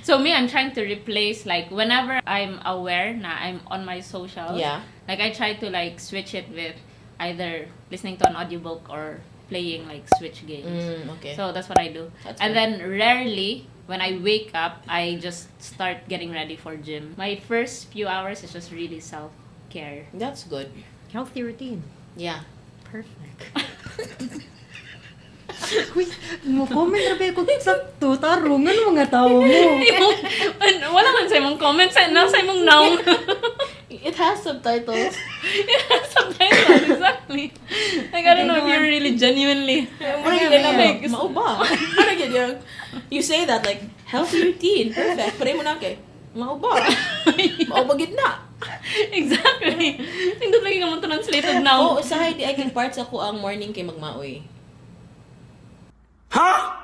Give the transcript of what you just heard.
So me, I'm trying to replace, like, whenever I'm aware na I'm on my socials. Like, I try to, like, switch it with either listening to an audiobook or playing, like, Switch games. So that's what I do. That's And good. Then rarely when I wake up, I just start getting ready for gym. My first few hours is just really self care. That's good. Healthy routine. Perfect. Uy, mo comment ra ba ko sakto tarong ano mga tao mo. Wala man sa imong comment sa na sa imong naong. It has subtitles. Yeah, subtitles, exactly. Like, I don't know if you're really genuinely Murag yeah. like, mao ba? Murag yun yung, you say that like, "Healthy routine, perfect." Pero mo na kay, mao ba? Mao ba gid na? Exactly. Nindot lagi nga mo translated now. Oh, usahay diay kay part sa akoang morning kay magmaoy. Ha?